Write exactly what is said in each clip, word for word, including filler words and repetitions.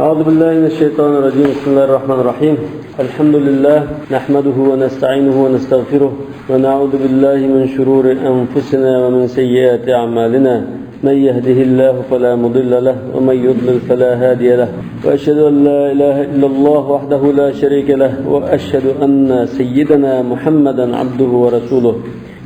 أعوذ بالله من الشيطان الرجيم. بسم الله الرحمن الرحيم. الحمد لله، نحمده ونستعينه ونستغفره، ونعوذ بالله من شرور أنفسنا ومن سيئات أعمالنا. من يهده الله فلا مضل له، ومن يضلل فلا هادي له، وأشهد أن لا إله إلا الله وحده لا شريك له، وأشهد أن سيدنا محمدا عبده ورسوله.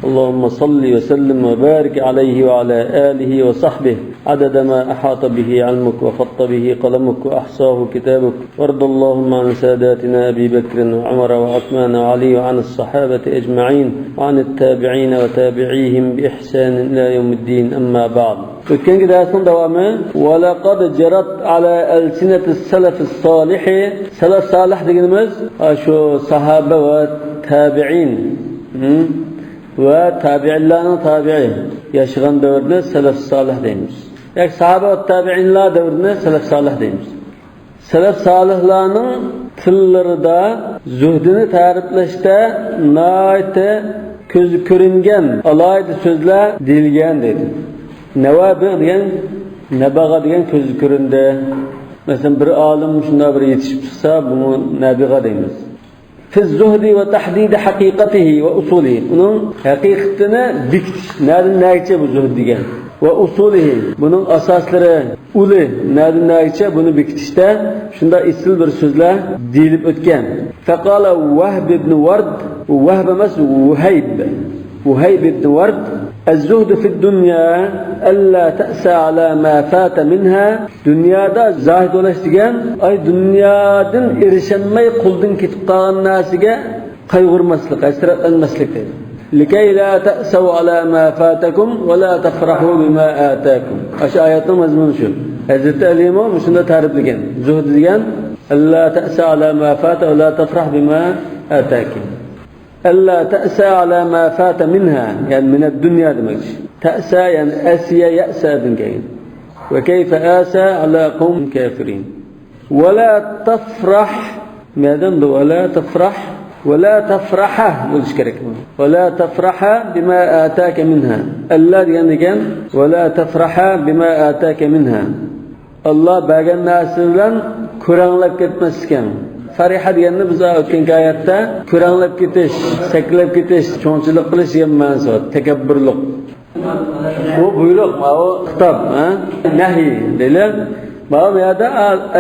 اللهم صل وسلم وبارك عليه وعلى آله وصحبه عدد ما أحاط به علمك وخط به قلمك وأحصاه كتابك. وارض اللهم عن ساداتنا أبي بكر وعمر وعثمان وعلي وعن الصحابة أجمعين وعن التابعين وتابعيهم بإحسان إلى يوم الدين، أما بعد. ئۆتكەنكى دەرسنىڭ داۋامى، ولقد جرت على ألسنة السلف الصالح. سەلەف سالىھ دېگىنىمىز، ئا، شۇ ساھابە ۋە تابىئىن، ھە؟ ۋە تابىئىنلارنىڭ تابىئى ياشىغان دەۋرنى سەلەف سالىھ دەيمىز. ياكى ساھابە ۋە تابىئىنلار دەۋرىنى سەلەف سالىھ دەيمىز. سەلەف سالىھلارنىڭ تىللىرىدا زۇھدىنى تەرىپلەشتە ناھايىتى كۆزگە كۆرۈنگەن ئالاھىدە سۆزلەر دېيىلگەن دەيدۇ. نەۋابىغ دېگەن، نەباغا دېگەن كۆزگە كۆرۈندى. مەسىلەن، بىر ئالىم شۇنداق بىر يېتىشىپ چىقسا، بۇنى نابىغا دەيمىز. في الزهد وتحديد حقيقته وأصوله. ئۇنىڭ ھەقىقىتىنى بېكىتىش، نەدىن نەگىچە بۇ زۇھد دېگەن. وأصوله، بۇنىڭ ئاساسلىرى، ئۇلى، نەدىن نەگىچە بۇنى بېكىتىشتە شۇنداق ئېسىل بىر سۆزلەر دېيىلىپ ئۆتكەن. فقال وهب بن ورد، ۋەھب ئەمەس، ۋۇھەيب. ۋۇھەيب ئىبن ۋەرد، الزهد في الدنيا ألا تأسى على ما فات منها. دۇنيادا زاھىد بولۇش دېگەن، ئاي، دۇنيادىن ئېرىشەلمەي قولدىن كېتىپ قالغان نەرسىگە قايغۇرماسلىق، ھەسرەتلەنمەسلىك دەيدۇ. لكي لا تأسوا على ما فاتكم ولا تفرحوا بما آتاكم. ئاشۇ ئايەتنىڭ مەزمۇنى شۇ. ھەزرىتى ئەلىمۇ مۇشۇنداق تەرىپلىگەن. زۇھد دېگەن، ألا تأسى على ما فات ولا تفرح بما آتاك. ألا تأسى على ما فات منها، يەنى من الدنيا دېمەكچى. تأسى، يەنى أسي يأسى دىن كەلگەن. وكيف آسى على قوم كافرين. ولا تفرح، مەدەمدە ولا تفرح، ولا تفرح بولۇش كېرەك. ولا تفرح بما آتاك منها. ألا دېگەن ئىكەن، ولا تفرح بما آتاك منها. ئاللا بەرگەن نەرسە بىلەن كۆرەڭلەپ كەتمەسلىكىڭ. فەرىھە دېگەننى بىز ئۆتكەنكى ئايەتتە كۆرەڭلەپ كېتىش، سەكرەپ كېتىش، چوڭچىلىق قىلىش دېگەن مەنىسى بار. تەكەببۇرلۇق. بۇ بۇيرۇق، ماۋۇ خىتاب، ھە؟ نەھي دەيلى. ماۋۇ بۇ يەردە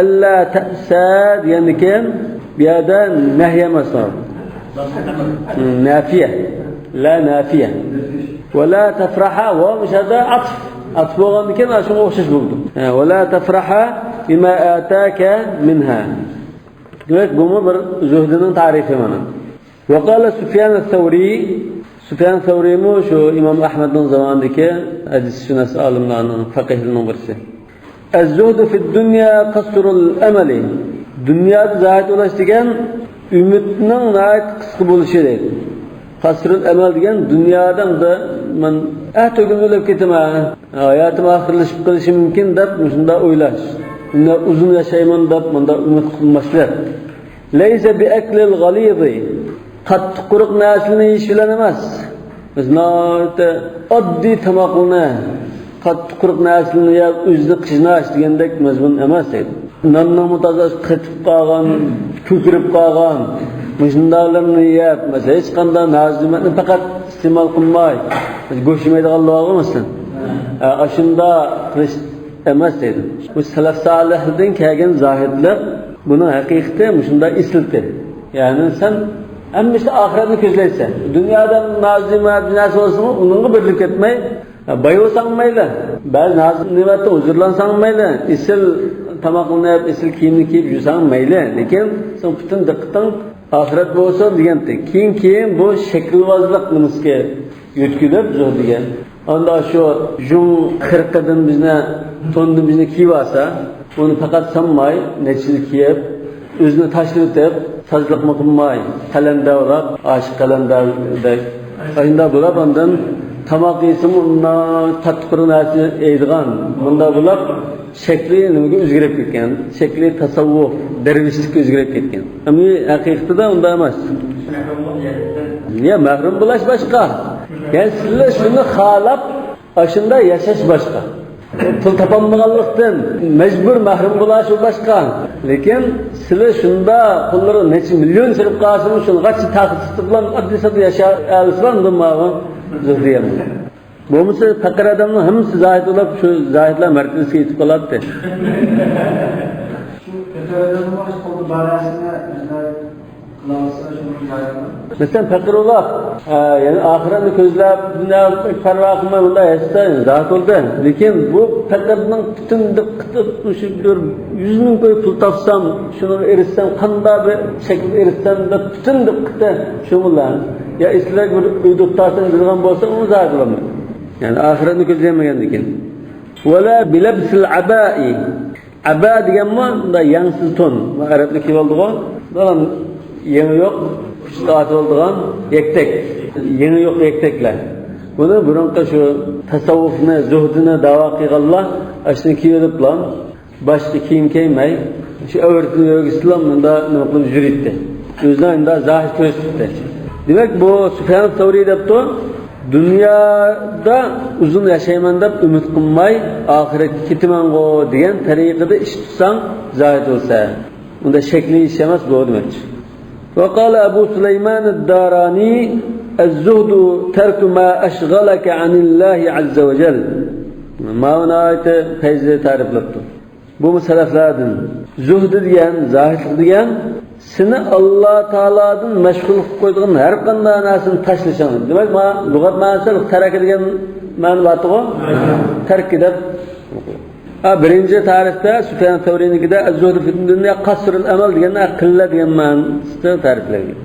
ألا تأسى دېگەندىكىن، بۇ يەردە نەھي ئەمەس ماۋۇ. نافىيە. لا نافىيە. ولا تفرح، ۋاۋ مۇشۇ يەردە ئاتىپ. ئاتىپ بولغاندىكىن، شۇڭا ئوخشاش بولىدۇ. ھە، ولا تفرح بما آتاك منها. دېمەك، بۇمۇ بىر زۇھدنىڭ تارىخى مانا. وقال سفيان الثوري، سۇفيان سەۋرىمۇ شۇ ئىمام ئەھمەدنىڭ زامانىدىكى ھەدىسشۇناس ئالىملارنىڭ، فەقىھلىرىنىڭ بىرسى. الزهد في الدنيا قصر الأمل. دۇنيادا زاھىد بولۇش دېگەن ئۈمىدنىڭ ناھايىتى قىسقا بولۇشى دەيدۇ. قەسرۇل ئەمەل دېگەن دۇنيادا ئەمدى مەن ئەتىگۈن ئۆلۈپ كېتىمەن، ھاياتىم ئاخىرلىشىپ قېلىشى مۇمكىن دەپ مۇشۇنداق ئويلاش. مۇنداق ئۇزۇن ياشايمەن دەپ مۇنداق ئۈمىد قىلماسلىق. ليس بأكل الغليظ. قاتتىق قۇرۇق نەرسىلەرنى يېيىش بىلەن ئەمەس. بىز ناھايىتى ئاددىي تاماقلارنى، قاتتىق قۇرۇق نەرسىلەرنى يەپ، ئۆزىنى قىيناش دېگەندەك مەزمۇن ئەمەس دەيدۇ. ناننىڭمۇ تازا قېتىپ قالغان، كۆكىرىپ قالغان، مۇشۇنداقلارنى يەپ، مەسىلەن، ھېچقانداق نازۇنېمەتنى پەقەت ئىستېمال قىلماي، گۆش يېمەيدىغانلار بارغۇ، مەسىلەن. ئە، ئاشۇنداق قىلىش ئەمەس دەيدۇ. بۇ سەلەف سالىھلىرىدىن كەلگەن زاھىدلىق، بۇنىڭ ھەقىقىتى مۇشۇنداق ئېسىلتى. يەنى سەن ھەممە ئىشتا ئاخىرەتنى كۆزلەيسەن. دۇنيادا نازۇنېمەت بىر نەرسە بولسىمۇ، ئۇنىڭغا بېرىلىپ كەتمەي، باي بولساڭ مەيلى، بەزى نازۇنېمەتتىن ھۇزۇرلانساڭ مەيلى، ئېسىل تاماقلىنىپ، ئېسىل كىيىمنى كىيىپ يۈرسەڭ مەيلى، لېكىن سېنىڭ پۈتۈن دىققىتىڭ ئاخىرەت بولسۇن دېگەنتى. كېيىن، كېيىن بۇ شەكىلۋازلىق نېمىسىگە يۆتكىلىپ زۇھد دېگەن. ئاندا شۇ جۇڭ خىرقىدىن بىزنى، توندىن بىزنى كىيىۋالسا، ئۇنى پەقەت سانماي، نەچچە يىل كىيىپ، ئۆزىنى تاشلىۋېتىپ، تازىلىقمۇ قىلماي، قەلەندەر ئۇراپ، ئاشىق قەلەندەردەك. ئاشۇنداق بولۇپ، ئاندىن تاماق يېسىمۇ، ئۇنداق قاتتىق قۇرۇق نەرسە يەيدىغان، مۇنداق بولۇپ، شەكلى نېمىگە ئۆزگىرىپ كەتكەن؟ شەكلى تەسەۋۋۇپ، دەرۋىشلىككە ئۆزگىرىپ كەتكەن. ئەمما ھەقىقىتىدە ئۇنداق ئەمەس. يا، مەھرۇم بولاش باشقا. يەنى سىلەر شۇنى خالاپ، ئاشۇنداق ياشاش باشقا. پۇل تاپالمىغانلىقتىن مەجبۇر مەھرۇم بولاش ئۇ باشقا. لېكىن سىلى شۇنداق پۇللىرى نەچچە مىليون چىقىپ قالسىمۇ، شۇنىڭغىچە تاقىتى تۇتۇپ بىلەن ئاددىي ساددا ياشاۋالسىلا، ئۇندىن ماۋۇ زۇھدى دېگەن. بولمىسا پەقىر ئادەمنىڭ ھەممىسى زاھىد بولۇپ، شۇ زاھىدلار مەرتىبىسىگە يېتىپ قالاتتى. شۇ پەقىر ئادەمنىڭ قولىدا بار نەرسىنى ئۆزلەر قىلالىسا، شۇنى زاھىد بولىدۇ. مەسىلەن، پەقىر بولۇپ، ئە، يەنى ئاخىرەتنى كۆزلەپ، دۇنياغا پەرۋا قىلماي، بۇنداق ياشىسا، زاھىد بولدى. لېكىن بۇ پەقىرنىڭ پۈتۈن دىققىتى مۇشۇ بىر يۈز مىڭ كوي پۇل تاپسام، شۇنىڭغا ئېرىشسەم، قانداق بىر شەكىلدە ئېرىشسەم دەپ پۈتۈن دىققىتى شۇ بىلەن. يا ئىسلەرگە بىر ئۆيدە تۇتاسەن دېگەن بولسا، ئۇمۇ زاھىد بولالمايدۇ. يەنى ئاخىرەتنى كۆزلىيەلمىگەندىكىن. ۋەلا بىلەبسىل ئەبائى. ئەبا دېگەنمۇ مۇنداق يەڭسىز تون. ئەرەبلەر كىيىۋالىدىغۇ. بۇلار يېڭى يوق، ئۈستى ئارتىۋالىدىغان يەكتەك. يېڭى يوق يەكتەكلەر. بۇنى بۇرۇنقى شۇ تەسەۋۋۇپنى، زۇھدىنى داۋا قىلغانلار ئاشۇنى كىيىۋېلىپلا، باشقا كىيىم كىيمەي، شۇ ئەۋرىتىنى يۆگىسىلا مۇنداق نېمە قىلىپ يۈرۈيتتى. ئۆزىنى ئەمدى زاھىد كۆرسىتىپتى. دېمەك، بۇ سۇفيان سەۋرى دەپتۇ، دۇنيادا ئۇزۇن ياشايمەن دەپ ئۈمىد قىلماي، ئاخىرەتكە كېتىمەنغۇ دېگەن تەرىقىدە ئىش تۇتساڭ، زاھىد بولىسەن. ئۇنداق شەكلى ئىش ئەمەس بۇ دېمەكچى. وقال أبو سليمان الداراني: الزهد ترك ما أشغلك عن الله عز وجل. ماۋۇ ناھايىتى پەيزلىك تەرىپلەپتۇ. بۇمۇ سەلەفلەردىن. زۇھدى دېگەن، زاھىدلىق دېگەن، سېنى ئاللا تائالادىن مەشغۇل قىلىپ قويىدىغان ھەر قانداق نەرسىنى تاشلىشىڭ. دېمەك، مانا لۇغەت مەنىسىدە تەرەك دېگەن مەنە بارتىغۇ؟ تەرك دەپ. ھە، بىرىنچى تەرىپتە سۇفيان سەۋرىنىڭكىدە، الزهد في الدنيا قصر الأمل دېگەن، قىللە دېگەن مەنىسىدە تەرىپلەنگەن.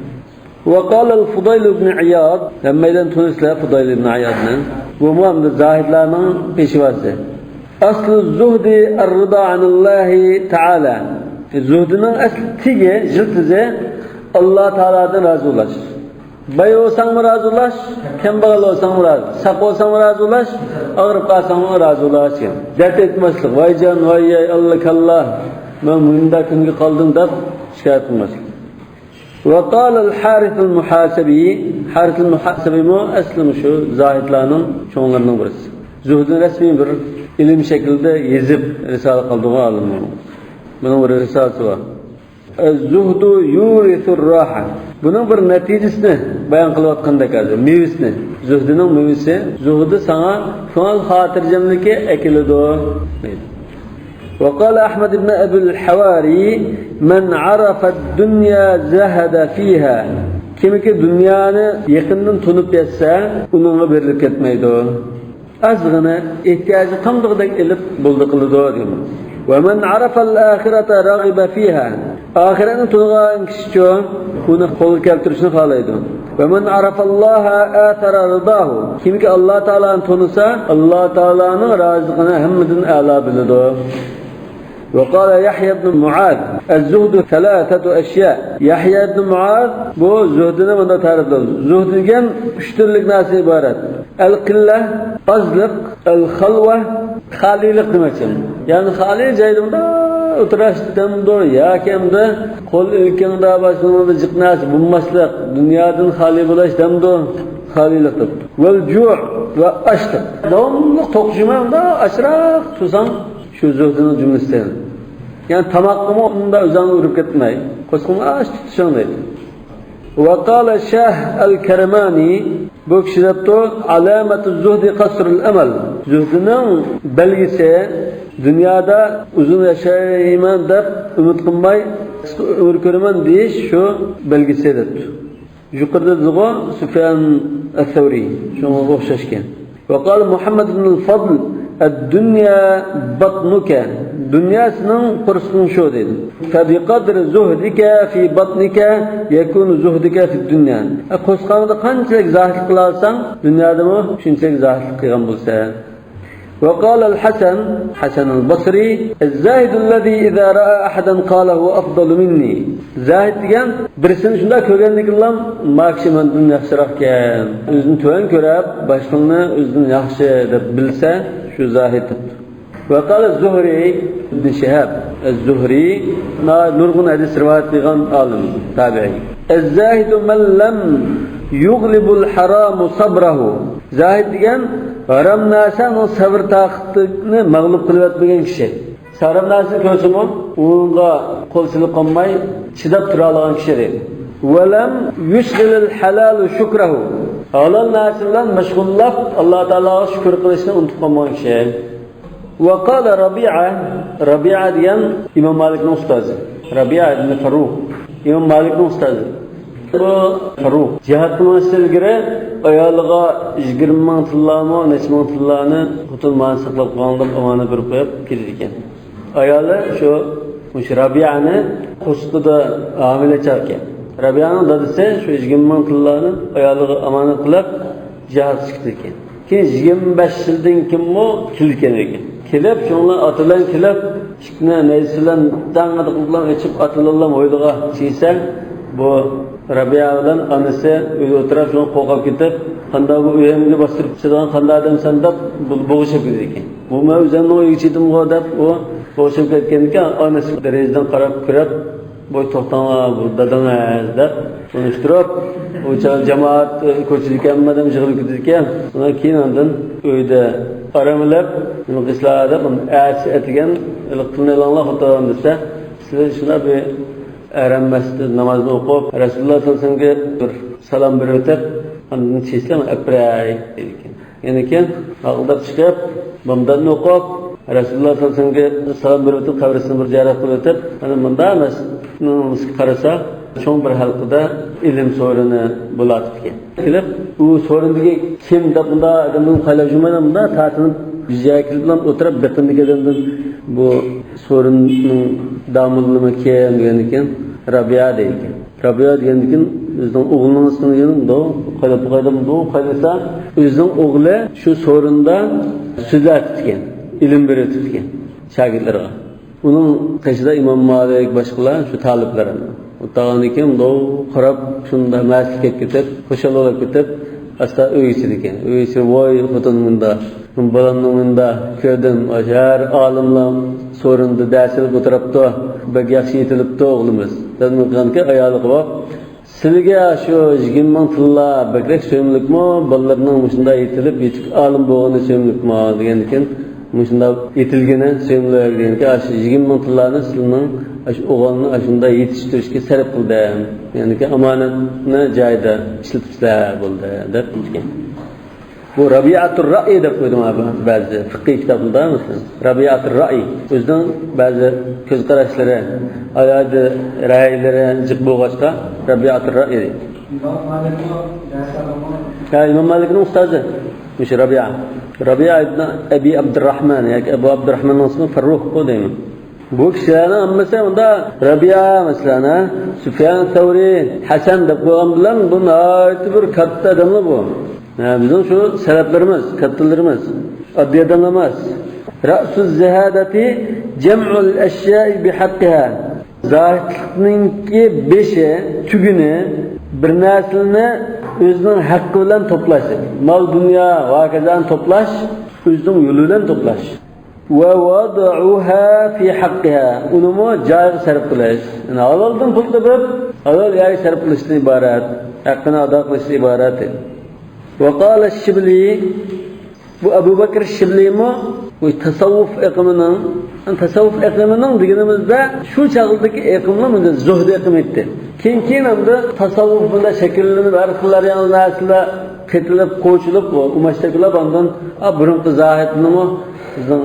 وقال الفضيل بن عياض، ھەممەيلەن تونۇيسىلەر فۇدايل ئىبن ئىيادنى. بۇمۇ ھەمدە زاھىدلارنىڭ پېشۋاسى. أصل الزهد الرضا عن الله تعالى. زۇھدىنىڭ ئەسلى تېگى، يىلتىزى ئاللا تائالادىن رازى بولاش. باي بولساڭمۇ رازى بولاش، كەمبەغەل بولساڭمۇ رازى، ساق بولساڭمۇ رازى بولاش، ئاغرىپ قالساڭمۇ رازى بولاش. دەرد ئېيتماسلىق، ۋايجان، ۋاي، ئەي، ئاللا كاللا، مەن مۇنداق كۈنگە قالدىم دەپ شىكايەت قىلماسلىق. وقال الحارث المحاسبي، ھارىس مۇھاسىبىمۇ ئەسلى مۇشۇ زاھىدلارنىڭ چوڭلىرىنىڭ بىرسى. زۇھدىنى رەسمىي بىر ئىلىم شەكلىدە يېزىپ رىسالە قىلدۇرغان ئالىم. بۇنىڭ بىر رىسالىسى بار. الزهد يورث الراحة. بۇنىڭ بىر نەتىجىسىنى بايان قىلىۋاتقاندەك ھازىر، مېۋىسىنى. زۇھدىنىڭ مېۋىسى، زۇھدى ساڭا كۆڭۈل خاتىرجەملىكى ئەكېلىدۇ. وقال أحمد بن أبي الحواري: من عرف الدنيا زهد فيها. كىمكى دۇنيانى يېقىندىن تونۇپ يەتسە، ئۇنىڭغا بېرىلىپ كەتمەيدۇ. ئازغىنە ئېھتىياجى تامدىغۇدەك ئېلىپ بولدى قىلىدۇ دېگەن. ومن عرف الآخرة رغب فيها. ئاخىرەتنى تونۇغان كىشىچۇ، ئۇنى قولغا كەلتۈرۈشنى خالايدۇ. ومن عرف الله آثر رضاه. كىمكى ئاللا تائالانى تونۇسا، ئاللا تائالانىڭ رازىلىقىنى ھەممىدىن ئەلا بىلىدۇ. وقال يحيى بن معاذ: الزهد ثلاثة أشياء. يەھيا ئىبن مۇئاز بۇ زۇھدىنى مۇنداق تەرىپلىدى. زۇھد دېگەن ئۈچ تۈرلۈك نەرسىدىن ئىبارەت. القلة، ئازلىق، الخلوة، خالىيلىق دېمەكچى. يەنى خالىي جايدا مۇنداق ئولتۇراش دەمدۇ، ياكى ئەمدى قول ئىلكىڭدا باشقا بىر جىق نەرسە بولماسلىق، دۇنيادىن خالىي بولاش دەمدۇ، خالىيلىق دەپتۇ. والجوع، ۋە ئاچلىق. داۋاملىق توقۇشماي مۇنداق ئاچراق تۇرساڭ، شۇ زۇھدىنىڭ جۈملىسى. يەنى تاماققىمۇ ئۇنداق ئۆزۈڭنى ئۇرۇپ كەتمەي، قورسىقىڭنى ئاچ تۇتۇشۇڭ دەيدۇ. وقال شاه الكرماني، بۇ كىشى دەپتۇ: علامة الزهد قصر الأمل. زۇھدىنىڭ بەلگىسى، دۇنيادا ئۇزۇن ياشايمەن دەپ ئۈمىد قىلماي، قىسقا ئۆمۈر كۆرىمەن دېيىش شۇ بەلگىسى دەپتۇ. يۇقىرىدا دېدىغۇ سۇفيان ئەسسەۋرى، شۇنىڭغا ئوخشاشكەن. وقال محمد بن الفضل: الدنيا بطنك. دۇنيا سېنىڭ قورسىقىڭ شۇ دېدى. فبقدر زهدك في بطنك يكون زهدك في الدنيا. قورسىقىڭدا قانچىلىك زاھىدلىق قىلالىساڭ، دۇنيادىمۇ شۇنچىلىك زاھىدلىق قىلغان بولىسەن. وقال الحسن، ھەسەن ئەل بەسرى: الزاهد الذي إذا رأى أحدا قال هو أفضل مني. زاھىد دېگەن بىرسىنى شۇنداق كۆرگەندىن كېيىنلا، ما كىشى مەندىن ياخشىراقكەن. ئۆزىنى تۆۋەن كۆرۈپ، باشقىنى ئۆزىدىن ياخشى دەپ بىلسە، شۇ زاھىد دەپتۇ. وقال الزهري، ئىبن شىھاب ئەز-زۇھرى، نۇرغۇن ھەدىس رىۋايەت قىلغان ئالىم، تابىئىي. الزاهد من لم يغلبه الحرام صبره. زاھىد دېگەن ھارام نەرسىنىڭ سەۋر تاقىتىنى مەغلۇپ قىلىۋەتمىگەن كىشى. ھارام نەرسىنى كۆرسىمۇ، ئۇنىڭغا قول سېلىپ قالماي، چىداپ تۇرالىغان كىشى دەيدۇ. ولم يشغل الحلال شكره. ھالال نەرسە بىلەن مەشغۇللاپ، ئاللا تائالاغا شۈكۈر قىلىشنى ئۇنتۇپ قالمىغان كىشى. وقال ربيعة، رەبىئە دېگەن ئىمام مالىكنىڭ ئۇستازى. رەبىئە ئىبن فەررۇخ، ئىمام مالىكنىڭ ئۇستازى. بۇ فەررۇخ جىھادقا مېڭىشتىن ئىلگىرى ئايالىغا يىگىرمە مىڭ تىللامۇ، نەچچە مىڭ تىللانى، خوتۇن، مانا ساقلاپ قويۇڭ دەپ ئامانەت بېرىپ قويۇپ كېتىدىكەن. ئايالى شۇ، مۇشۇ رەبىئەنى قورسىقىدا ھامىلە چاغ ئىكەن. رەبىئەنىڭ دادىسى شۇ يىگىرمە مىڭ تىللانى ئايالىغا ئامانەت قىلىپ، جىھادقا چىقىدىكەن. كېيىن يىگىرمە بەش يىلدىن كېيىنمۇ كېلىدىكەن ئۆيگە. كېلىپ، شۇڭلار ئاتا بىلەن كېلىپ، ئىشىكنى نەيزىسى بىلەن داڭغىدىق بىلەن ئېچىپ، ئاتىلىرىلا ھويلىغا چىقسا، بۇ رەبىئە بىلەن ئانىسى ئۆيدە ئولتۇرۇپ، شۇڭا قورقۇپ كېتىپ، قانداق بۇ ئۆيۈمگە باستۇرۇپ چىقىدىغان قانداق ئادەمسەن دەپ، بۇ بوغۇشۇپ كېتىدىكەن. بۇ مەن ئۆزۈمنىڭ ئۆيىگە چىقتىمغۇ دەپ، ئۇ بوغۇشۇپ كەتكەندىكىن، ئانىسى دېرىزىدىن قاراپ كۆرۈپ، بوي توختاڭلار، بۇ داداڭ ئەز دەپ تونۇشتۇرۇپ، ئۇ چاغ جامائەت، ئە، كوچىدىكى ھەممە ئادەم يىغىلىپ كېتىدىكەن. شۇنىڭ كېيىن ئاندىن ئۆيدە ئارام ئېلىپ، نېمە قىلسىلەر دەپ، ئەتىسى ئەتىگەن، ھېلىقى پۇلنى ئېلىڭلار خوتۇن دېسە، سىلەر شۇنداق بىر ھەرەم مەسچىتتە نامازنى ئوقۇپ، رەسۇلۇللا سەللەللاھۇ ئەلەيھى ۋەسەللەمگە بىر سالام بېرىۋېتىپ، ئاندىن چېچسام ئەپىرەي دەيدىكەن. يەنە كېيىن ھاقىلداپ چىقىپ، بامداتنى ئوقۇپ، رەسۇلۇللا سەللەللاھۇ ئەلەيھى ۋەسەللەمگە سالام بېرىۋېتىپ، قەبرىسىنى بىر زىيارەت قىلىۋېتىپ، مانا مۇنداق ئەمەس، قارىسا، چوڭ بىر ھالقىدا ئىلىم سورۇنى بولاتتىكەن. كېلىپ، ئۇ سورۇندىكى كىم دەپ مۇنداق ئادەمدىن خايلاپ يۈرمەيلا، مۇنداق تارتىنىپ يۈز يەرگە كېلىپلا ئولتۇرۇپ، بېقىندىكى ئادەمدىن بۇ سورۇننىڭ داموللىمۇ كىم دېگەندىن كېيىن، رابىيە دەيدىكەن. رابىيە دېگەندىن كېيىن، ئۆزىنىڭ ئوغلىنىڭ ئىسمىنى دېگەن، دو، قايلاپ، قايلاپ، دو، قايلىسا، ئۆزىنىڭ ئوغلى شۇ سورۇندا سۆزلەۋېتىپتىكەن، ئىلىم بېرىۋېتىپتىكەن شاگىرتلىرىغا. ئۇنىڭ قېشىدا ئىمام مالىك، باشقىلار، شۇ تالىپلار. ئولتۇرغاندىن كېيىن، دو، قاراپ، شۇنداق مەستلىك كېلىپ كېتىپ، خۇشال بولۇپ كېتىپ، ئاستا ئۆيگە چىدىكەن. ئۆيگە چىدىپ، ۋاي، خوتۇن مۇنداق، بالامنى مۇنداق كۆردۈم، ھەر ئالىملار سورۇندا دەرس ئېلىپ ئولتۇرۇپتۇ، بەك ياخشى يېتىلىپتۇ ئوغلىمىز. دەپ نېمە قىلغانىكەن، ئايالىغا بېرىپ، سىلىگە شۇ يىگىرمە مىڭ تىللا بەكرەك سۆيۈملۈكمۇ؟ بالىلىرىنىڭ مۇشۇنداق يېتىلىپ، يېتىپ ئالىم بولغىنى سۆيۈملۈكمۇ؟ دېگەندىكىن، مۇشۇنداق يېتىلگىنى سۆيۈملۈك دېگەنكى، ئاشۇ يىگىرمە مىڭ تىللانى سىلىنىڭ ئاشۇ ئوغلىنى ئاشۇنداق يېتىشتۈرۈشكە سەرپ قىلدىم. يەنىكى ئامانەتنى جايىدا ئىشلىتىپسىلەر بولدى، دەپ ئېيتكەن. بۇ رابىئەتۇر رەئي دەپ قويدۇم بەزى فىقھىي كىتابلاردا، مەسىلەن، رابىئەتۇر رەئي، ئۆزىنىڭ بەزى كۆز قاراشلىرى، ئالاھىدە رەئيلىرى جىق بولغاچقا، رابىئەتۇر رەئي دەيدۇ. ئىمام مالىكنىڭ دەرس ئالغان. ھە، ئىمام مالىكنىڭ ئۇستازى مۇشۇ رابىئە. رابىئە ئىبن ئەبى ئابدۇرراھمان ياكى ئەبۇ ئابدۇرراھماننىڭ ئىسمى فەررۇخ دەيمەن. بۇ كىشىلەرنىڭ ھەممىسى ئۇندا رابىئە، مەسىلەن، ھە، سۇفيان سەۋرى، ھەسەن دەپ قويغان بىلەن، بۇ ناھايىتى بىر كاتتا ئادەملەر بۇ. ھە، بىزنىڭ شۇ سەلەفلىرىمىز، كاتتىلىرىمىز، ئاددىي ئادەملەر ئەمەس. رەئسۇز زاھادەتى جەمئۇل ئەشيائى بىھەققىھا. زاھىدلىقنىڭكى بېشى، تۈگۈنى، بىر نەرسىلەرنى ئۆزىنىڭ ھەققى بىلەن توپلاش. مال دۇنيا ۋە ھاكازانى توپلاش، ئۆزىنىڭ يولى بىلەن توپلاش. ۋە ۋەدۇئۇھا فى ھەققىھا، ئۇنىمۇ جايىغا سەرپ قىلىش. يەنى ھالالدىن پۇل تېپىپ، ھالال يەرگە سەرپ قىلىشتىن ئىبارەت، ھەققىنى ئادا قىلىشتىن ئىبارەت. ۋە قالە شىبلى، بۇ ئەبۇ بەكرى شىبلىمۇ بۇ تەسەۋۋۇپ ئېقىمىنىڭ، تەسەۋۋۇپ ئېقىمىنىڭ دېگىنىمىزدە شۇ چاغدىكى ئېقىملا مۇنداق زۇھد ئېقىمى ئىدى. كېيىن، كېيىن ئەمدى تەسەۋۋۇپ بۇنداق شەكىللىنىپ، ھەر خىل يېڭى نەرسىلەر قېتىلىپ، قوشۇلۇپ، ئۇ ماشتەكىلەر ئاندىن، ئا، بۇرۇنقى زاھىدنىمۇ بىزنىڭ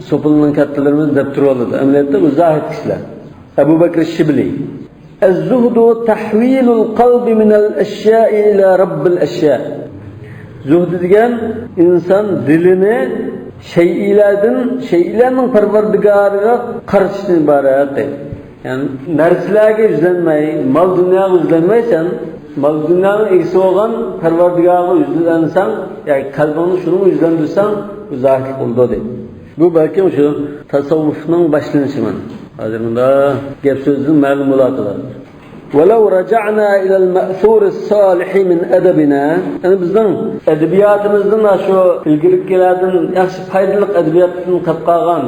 سوپۇننىڭ كاتتىلىرىمىز دەپ تۇرۇۋالىدۇ. ئەمەلىيەتتە بۇ زاھىد كىشىلەر. ئەبۇ بەكرى شىبلى. الزهد تحويل القلب من الأشياء إلى رب الأشياء. زۇھد دېگەن ئىنسان دىلىنى شەيئىلەردىن، شەيئىلەرنىڭ پەرۋەردىگارىغا قارىتىشتىن ئىبارەت دەيدۇ. يەنى نەرسىلەرگە يۈزلەنمەي، مال دۇنياغا يۈزلەنمەيسەن، مال دۇنيانىڭ ئىگىسى بولغان پەرۋەردىگارغا يۈزلەنسەڭ، ياكى قەلبىڭنى شۇنىڭغا يۈزلەندۈرسەڭ، بۇ زاھىدلىق بولىدۇ دەيدۇ. بۇ بەلكىم شۇ تەسەۋۋۇفنىڭ باشلىنىشى مانا. ھازىر مۇنداق گەپ سۆزدىن مەلۇم بولاتىدۇ. ولو رجعنا إلى المأثور الصالح من أدبنا. يەنى بىزنىڭ ئەدەبىياتىمىزدىن، شۇ ئىلگىرىكىلەردىن ياخشى پايدىلىق ئەدەبىياتتىن قېلىپ قالغان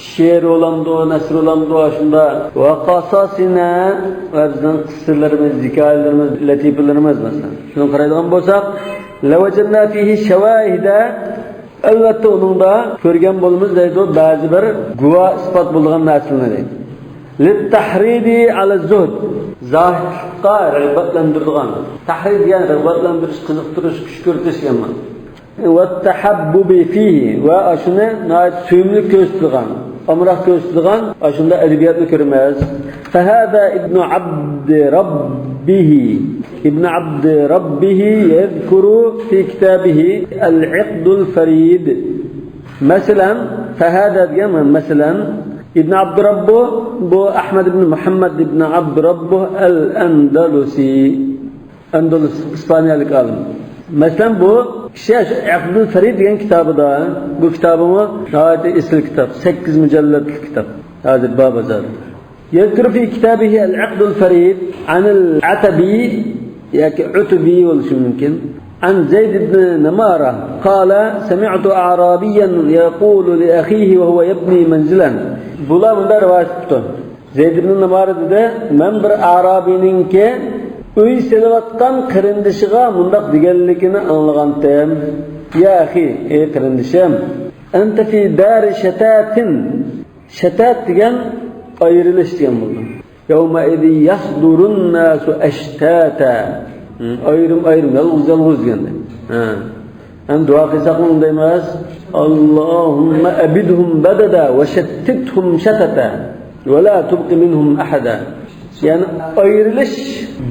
شېئىر بولامدۇ، نەسر بولامدۇ، شۇنداق ۋە قەسەسىنا ۋە بىزنىڭ قىسسىلىرىمىز، ھېكايىلىرىمىز، لەتىپىلىرىمىز مەسىلەن. شۇنى قارايدىغان بولساق، لوجدنا فيه شواهد، ئەلۋەتتە ئۇنىڭدا كۆرگەن بولىمىز دەيدۇ، بەزى بىر گۇۋاھ ئىسپات بولىدىغان نەرسىلەرنى دەيدۇ. للتحريض على الزهد، زاھىتلىققا رىغبەتلەندۈرىدىغان. تەھرىز دېگەن رىغبەتلەندۈرۈش، قىزىقتۇرۇش، كۈشكۈرتۈش دېگەن مەنە. والتحبب فيه، ۋە ئاشۇنى ناھايىتى سۆيۈملۈك كۆرسىتىدىغان، ئامراق كۆرسىتىدىغان ئاشۇنداق ئەدەبىياتنى كۆرىمىز. فهذا ابن عبد ربه، ابن عبد ربه يذكر في كتابه العقد الفريد. مەسىلەن، فهذا دېگەن، مەسىلەن، ئىبن ئابدۇراببۇ، بۇ ئەھمەد ئىبن مۇھەممەد ئىبن ئابدۇراببۇ ئەل ئەندەلۇسى. ئەندەلۇس، ئىسپانىيەلىك ئالىم. مەسىلەن، بۇ كىشى شۇ ئەقدۇل فەرىد دېگەن كىتابىدا، بۇ كىتابىمۇ ناھايىتى ئېسىل كىتاب، سەككىز مۇجەللەتلىك كىتاب. ھازىر بار بازاردا. يذكر في كتابه العقد الفريد عن العتبي ياكى ئۇتبى بولۇشى مۇمكىن. عن زيد بن نمارة قال: سمعت أعرابيا يقول لأخيه وهو يبني منزلا. بۇلار مۇنداق رىۋايەت قىپتۇ. زەيد ئىبن نۇمارە دېدى، مەن بىر ئارابىينىڭكى ئۆي سېلىۋاتقان قېرىندىشىغا مۇنداق دېگەنلىكىنى ئاڭلىغانتىم. يا ئەخى، ئەي قېرىندىشىم، أنت في دار شتات. شتات دېگەن ئايرىلىش دېگەن بولىدۇ. يومئذ يصدر الناس أشتاتا. ئايرىم-ئايرىم، يالغۇز-يالغۇز دېگەندەك. ھە. ئەمدى دۇئا قىلساقمۇ ئۇندايمىز. اللهم أبدهم بددا وشتتهم شتتا ولا تبق منهم أحدا. يەنى ئايرىلىش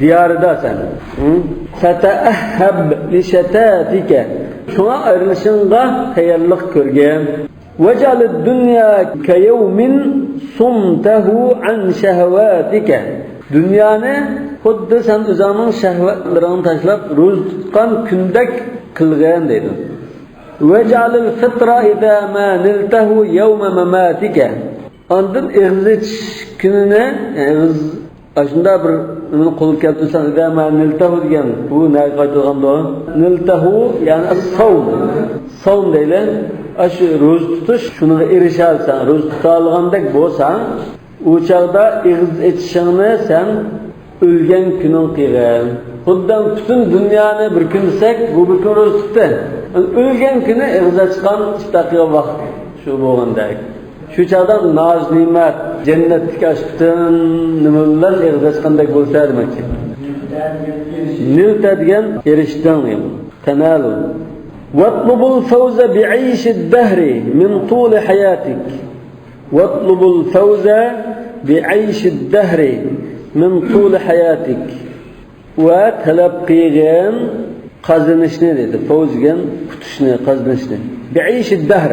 دىيارىدا سەن. ھە؟ فتأهب لشتاتك. شۇڭا ئايرىلىشىڭغا تەييارلىق كۆرگىن. واجعل الدنيا كيوم صمته عن شهواتك. دۇنيانى خۇددى سەن ئۆزۈڭنىڭ شەھۋەتلىرىڭنى تاشلاپ روزا تۇتقان كۈندەك قىلغىن دەيدۇ. واجعل الفطر إذا ما نلته يوم مماتك. ئاندىن ئېغىز ئېچىش كۈنىنى، ئېغىز ئاشۇنداق بىر نېمىنى قولغا كەلتۈرسەڭ، إذا ما نلته دېگەن، بۇ نەگە قايتىدىغاندۇ؟ نلته، يەنى ئەس-سەۋم. سەۋم دەيلى. ئاشۇ روزا تۇتۇش، شۇنىڭغا ئېرىشەلىسەڭ، روزا تۇتالىغاندەك بولساڭ، ئۇ چاغدا ئېغىز ئېچىشىڭنى سەن ئۆلگەن كۈنۈڭ قىلغىن. خۇددى پۈتۈن دۇنيانى بىر كۈن دېسەك، بۇ بىر كۈن روزا تۇتتى. ئۆلگەن كۈنى ئېغىز ئاچقان، ئىپتار قىلغان ۋاقىت شۇ بولغاندەك. شۇ چاغدا ناز-نېمەت، جەننەتتىكى ئاشۇ پۈتۈن نېمە بىلەن ئېغىز ئاچقاندەك بولسا دېمەكچى. نلت دېگەن ئېرىشتىڭ دېگەن. تنال. واطلب الفوز بعيش الدهر من طول حياتك. واطلب الفوز بعيش الدهر من طول حياتك. ۋە تەلەپ قىلغىن قازىنىشنى دېدى. فەۋز دېگەن ئۇتۇشنى، قازىنىشنى. بىئەيشىد دەھر.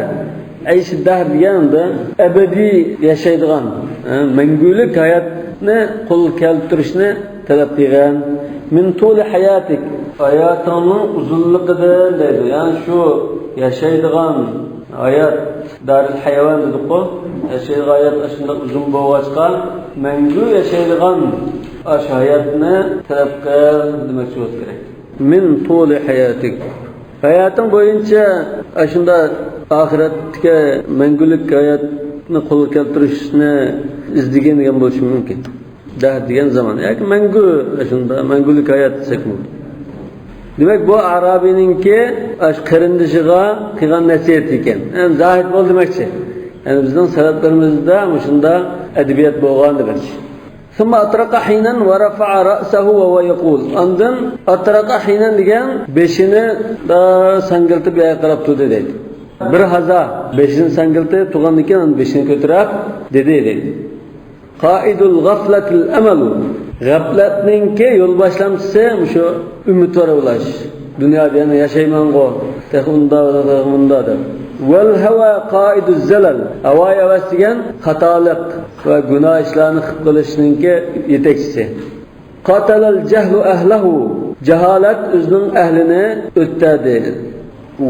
ئەيشىد دەھر دېگەندە ئەبەدىي ياشايدىغان، ھە، مەڭگۈلۈك ھاياتنى قولغا كەلتۈرۈشنى تەلەپ قىلغىن. مىن تۇلى ھاياتىك. ھاياتىڭنىڭ ئۇزۇنلۇقىدىن دەيدۇ. يەنى شۇ ياشايدىغان ھايات، دارىل ھايۋان دېدۇققۇ، ياشايدىغان ھايات ئاشۇنداق ئۇزۇن بولغاچقا، مەڭگۈ ياشايدىغان ئاشۇ ھاياتنى تەلەپ قىل دېمەكچى بولسا كېرەك. مىن تۇلى ھاياتىك. ھاياتىڭ بويىچە ئاشۇنداق ئاخىرەتتىكى مەڭگۈلۈك ھاياتنى قولغا كەلتۈرۈشنى ئىزدىگىن دېگەن بولۇشى مۇمكىن. دەھر دېگەن زامان. ياكى مەڭگۈ، شۇنداق، مەڭگۈلۈك ھايات دېسەكمۇ. دېمەك، بۇ ئارابىينىڭكى ئاشۇ قېرىندىشىغا قىلغان نەسىھەتى ئىكەن. يەنى زاھىد بول دېمەكچى. يەنى بىزنىڭ سەلەفلىرىمىزدە مۇشۇنداق ئەدەبىيات بولغان دېمەكچى. ثم أطرق حينا ورفع رأسه وهو يقول. ئاندىن ئاترەقە ھىينەن دېگەن بېشىنى دا ساڭگىلتىپ يەرگە قاراپ تۇردى دەيدۇ. بىر ھازا بېشىنى ساڭگىلتىپ تۇرغاندىن كېيىن بېشىنى كۆتۈرۈپ دېدى دەيدۇ. قائد الغفلة الأمل. غەپلەتنىڭكى يول باشلامچىسى مۇشۇ ئۈمىد بار بولۇش. دۇنيادا يەنە ياشايمەنغۇ، تېخى ئۇندا، تېخى مۇندا دەپ. والهوى قائد الزلل. ھاۋا ھەۋەس دېگەن خاتالىق ۋە گۇناھ ئىشلارنى قىلىپ قېلىشنىڭكى يېتەكچىسى. قاتل الجهل أهله. جاھالەت ئۆزىنىڭ ئەھلىنى ئۆلتۈردى.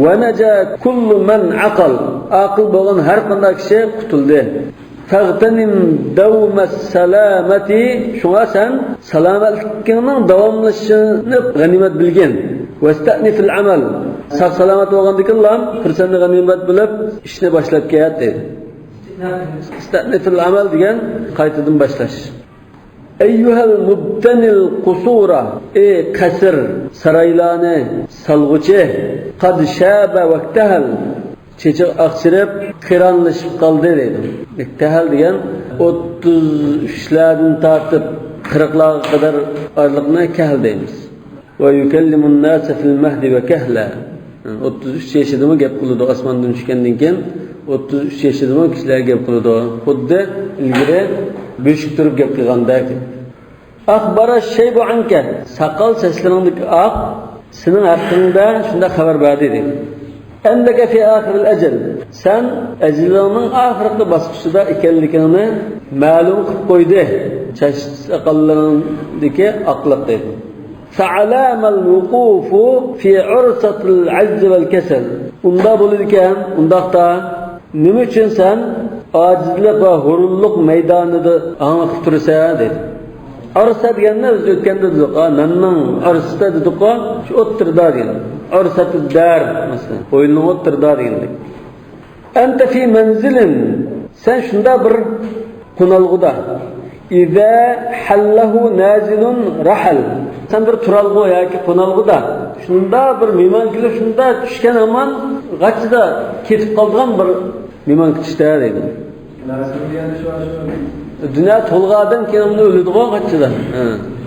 ونجا كل من عقل. ئاقىل بولغان ھەر قانداق كىشى قۇتۇلدى. فاغتنم دوم السلامة. شۇڭا سەن سالامەتلىكىڭنىڭ داۋاملىشىشىنى غەنىيمەت بىلگىن. واستأنف العمل. ساق سالامەت بولغاندىكىنلا پۇرسەتنى غەنىيمەت بىلىپ ئىشنى باشلاپ كەت دەيدۇ. استأنف العمل دېگەن قايتىدىن باشلاش. أيها المبتني القصور، ئى قەسىر، سارايلارنى سالغۇچى، قد شاب واكتحل، چېچى ئاقچىرىپ، قىرانلىشىپ قالدى دەيدۇ. كەھل دېگەن ئوتتۇز ئۈچلەردىن تارتىپ قىرىقلارغا قەدەر ئارىلىقنى كەھل دەيمىز. ويكلم الناس في المهد وكهلا. ئوتتۇز ئۈچ يېشىدىمۇ گەپ قىلىدۇ، ئاسماندىن چۈشكەندىن كېيىن ئوتتۇز ئۈچ يېشىدىمۇ كىشىلەرگە گەپ قىلىدۇ. خۇددى ئىلگىرى بۆشۈپ تۇرۇپ گەپ قىلغاندەك. أخبر الشيب عنك، ساقال چاچلىرىڭدىكى ئاق سېنىڭ ھەققىڭدە شۇنداق خەۋەر بەردى دېدى. أنك في آخر الأجل، سەن ئەجىلىڭنىڭ ئاخىرقى باسقۇچىدا ئىكەنلىكىڭنى مەلۇم قىلىپ قويدى، چاچ ساقاللىرىڭدىكى ئاقلىق دېدى. فعلام الوقوف في عرصة العجز والكسل. ئۇنداق بولىدىكەن، ئۇنداقتا نېمە ئۈچۈن سەن ئاجىزلىق ۋە ھۇرۇنلۇق مەيدانىدا ھاڭۋېقىپ تۇرىسەن؟ دېدى. ئارسا دېگەننى بىز ئۆتكەندە دېدۇق، ھە، ناننىڭ ئارسىسىدا دېدۇققۇ، شۇ ئوتتۇرىدا دېگەن. ئارسەتۇ دار، مەسىلەن، ھويلىنىڭ ئوتتۇرىدا دېگەندەك. أنت في منزل، سەن شۇنداق بىر قونالغۇدا. إذا حله نازل رحل، سەن بىر تۇرالغۇ ياكى قونالغۇدا، شۇنداق بىر مېھمان كېلىپ، شۇنداق چۈشكەن ھامان غاچچىدا كېتىپ قالىدىغان بىر مېھمان كۈتۈشتە دەيدۇ. دۇنيا تولغان ئادەم كېيىن ئۆلىدىغۇ غاچچىدا. ھە.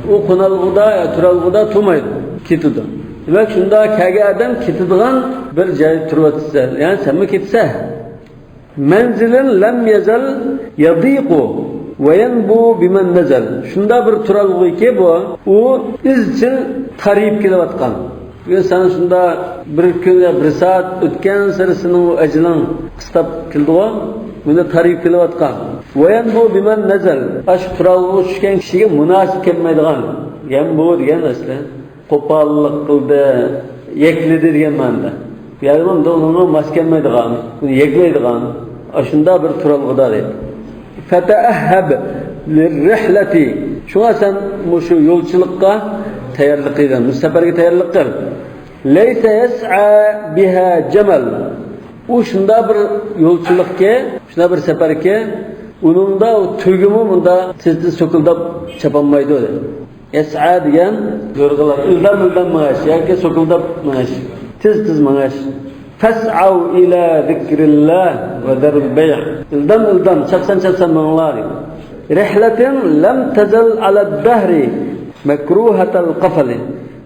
ئۇ قونالغۇدا يا تۇرالغۇدا تۇرمايدۇ، كېتىدۇ. دېمەك، شۇنداق كەلگەن ئادەم كېتىدىغان بىر جايدا تۇرۇۋاتىسەن. يەنى سەنمۇ كېتىسەن. مەنزىلىن لەم يەزەل يەزىقۇ ۋە يەنبۇ بىمەن نەزەل. شۇنداق بىر تۇرالغۇكى بۇ، ئۇ ئىزچىل تارىيىپ كېلىۋاتقان. بۈگۈن سەن شۇنداق بىر كۈن يا بىر سائەت ئۆتكەنسېرى سېنىڭ ئۇ ئەجىلىڭ قىستاپ كېلىدىغۇ، بۇنى تارىيىپ كېلىۋاتقان. ۋە يەنبۇ بىمەن نەزەل. ئاشۇ تۇرالغۇغا چۈشكەن كىشىگە مۇناسىپ كەلمەيدىغان. يەنبۇ دېگەن ئەسلى قوپاللىق قىلدى، يەكلىدى دېگەن مەنىدە. بۇ يەردە بۇ ئۇنىڭغا ماس كەلمەيدىغان، بۇنى يەكلەيدىغان، ئاشۇنداق بىر تۇرالغۇدا دەيدۇ. فتأهب للرحلة. شۇڭا سەن مۇشۇ يولچىلىققا تەييارلىق قىلغىن، مۇشۇ سەپەرگە تەييارلىق قىل. ليس يسعى بها جمل. ئۇ شۇنداق بىر يولچىلىقكى، شۇنداق بىر سەپەركى، ئۇنىڭدا ئۇ تۆگىمۇ مۇنداق تېز-تېز سوكۇلداپ چاپالمايدۇ. يسعى دېگەن يورغىلاپ، ئىلدام-ئىلدام مېڭىش ياكى سوكۇلداپ مېڭىش، تېز-تېز مېڭىش. فاسعوا إلى ذكر الله وذروا البيع. ئىلدام-ئىلدام، چاپسان-چاپسان مېڭىڭلار دېگەن. رحلة لم تزل على الدهر مكروهة القفل.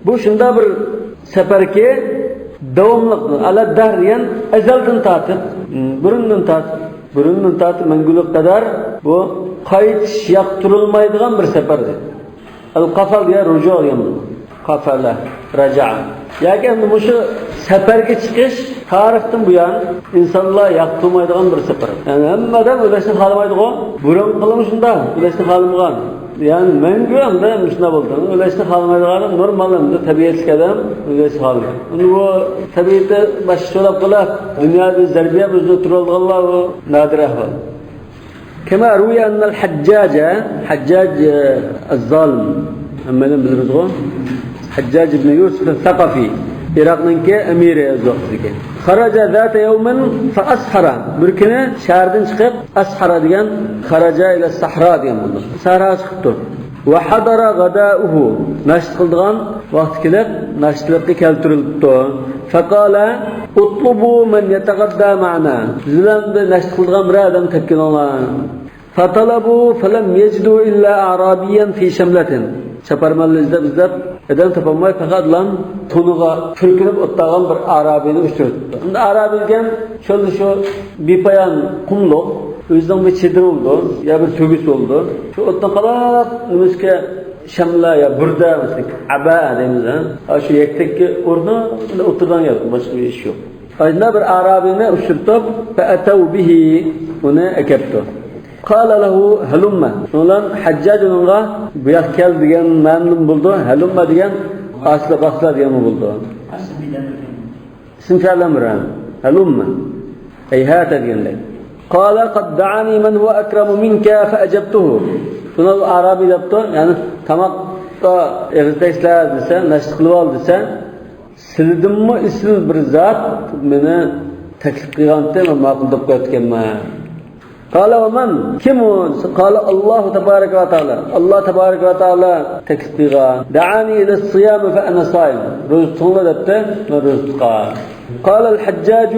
بۇ شۇنداق بىر سەپەركى، داۋاملىق، على الدهر دېگەن ئەزەلدىن تارتىپ، بۇرۇندىن تارتىپ، بۇرۇندىن تارتىپ مەڭگۈلۈك قەدەر بۇ قايتىش ياقتۇرۇلمايدىغان بىر سەپەر دېدى. القفل دېگەن رۇجۇ دېگەن بولىدۇ. قفل، رجع. ياكى ئەمدى مۇشۇ سەپەرگە چىقىش تارىختىن بۇيان ئىنسانلار ياقتۇرمايدىغان بىر سەپەر. يەنى ھەممە ئادەم ئۆلۈشنى خالىمايدىغۇ. بۇرۇنقىلىمۇ شۇنداق، ئۆلۈشنى خالىمىغان. يەنى مەڭگۈ ئەمدى مۇشۇنداق بولدى. ئۆلۈشنى خالىمايدىغان ئادەم نورمال ئەمدى تەبىئەتلىك ئادەم ئۆلۈشنى خالىمايدۇ. ئەمدى بۇ تەبىئىتى باشقىچە بولۇپ قالا، دۇنيادا زەربە يەپ ئۆزىنى تۇرۇۋالغانلار بۇ نادىر ئەھۋال. كما روي أن الحجاج، ھەججاج، ئە، ئەززالىم، ھەممەيلەن بىلىمىزغۇ. ھەججاج ئىبنى يۇسۇف سەقەفى، ئىراقنىڭكى ئەمىرى ئۆز ۋاقتىدىكى. خرج ذات يوم فأسحر. بىر كۈنى شەھەردىن چىقىپ، ئەسھەر دېگەن، خرج إلى الصحراء دېگەن بولىدۇ. سەھراغا چىقىپتۇ. وحضر غداؤه. ناشتا قىلىدىغان ۋاقتى كېلىپ، ناشتىلىققا كەلتۈرۈلۈپتۇ. فقال، اطلبوا من يتغدى معنا. بىز بىلەن بىر ناشتا قىلىدىغان بىر ئادەم تېپىپ كېلىڭلار. فطلبوا فلم يجدوا إلا أعرابيا في شملة. چاپارمەنلەر ئىزدەپ، ئىزدەپ، ئادەم تاپالماي، پەقەتلا تونىغا پۈركىنىپ ئولتۇرغان بىر ئارابىينى ئۇچرىتىپتۇ. ئەمدى ئارابىي دېگەن چۆلدە شۇ بىپايان قۇملۇق، ئۆزىنىڭ بىر چېدىرى بولىدۇ، يا بىر تۆگىسى بولىدۇ. شۇ ئوتتىن قالاپ، نېمىسىكە، شەملە يا بۇردە، مەسىلەن، ئەبا دەيمىز، ھە؟ ئاشۇ يەكتەككە ئورنى، ئولتۇرىدىغان يەر، باشقا بىر ئىش يوق. ئاشۇنداق بىر ئارابىينى ئۇچرىتىپ، فأتوا به، ئۇنى ئەكەپتۇ. قال له هلم. شۇنىڭ بىلەن ھەججاج ئۇنىڭغا بۇ ياققا كەل دېگەن مەنىدىن بولىدۇ، هلم دېگەن ئاشۇنداق باقسىلا دېگەنمۇ بولىدۇ. ئىسم فېئىل ئەمر، هلم. ئەي ھات دېگەندەك. قال قد دعاني من هو أكرم منك فأجبته. شۇنىڭ ئارابىي دەپتۇ، يەنى تاماققا ئېغىز تەگسىلە دېسە، ناشتا قىلىۋال دېسە، سىلىدىنمۇ ئېسىل بىر زات مېنى تەكلىپ قىلغانتى، مەن ماقۇل دەپ قويۇپتىكەنمەن. قال ومن؟ كىم ئۇ؟ قال الله تبارك وتعالى. ئاللا تەبارەك ۋە تائالا تەكلىپ قىلغان. دعاني إلى الصيام فأنا صائم. روزا تۇتۇڭلار دەپتۇ، مەن روزا تۇتقان. قال الحجاج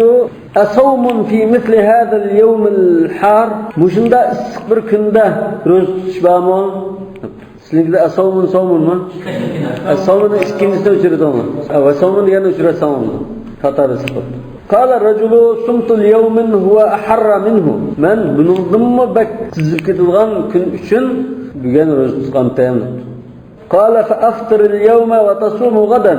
أصوم في مثل هذا اليوم الحار؟ مۇشۇنداق ئىسسىق بىر كۈندە روزا تۇتۇش بارمۇ؟ سىزنىڭكىدە ئەسەۋمۇن سەۋمۇنمۇ؟ ئەسەۋمۇننىڭ ئىككىنچىسىنى ئۆچۈرىدىغۇ. ۋەسەۋمۇن دېگەننى ئۆچۈرەتسەڭمۇ؟ خاتا بىلسە بولدى. قال الرجل صمت ليوم هو أحر منه. مەن بۇنىڭدىنمۇ بەك سىزىپ كېتىدىغان كۈن ئۈچۈن بۈگۈن روزا تۇتقانتىم. قال فأفطر اليوم وتصوم غدا.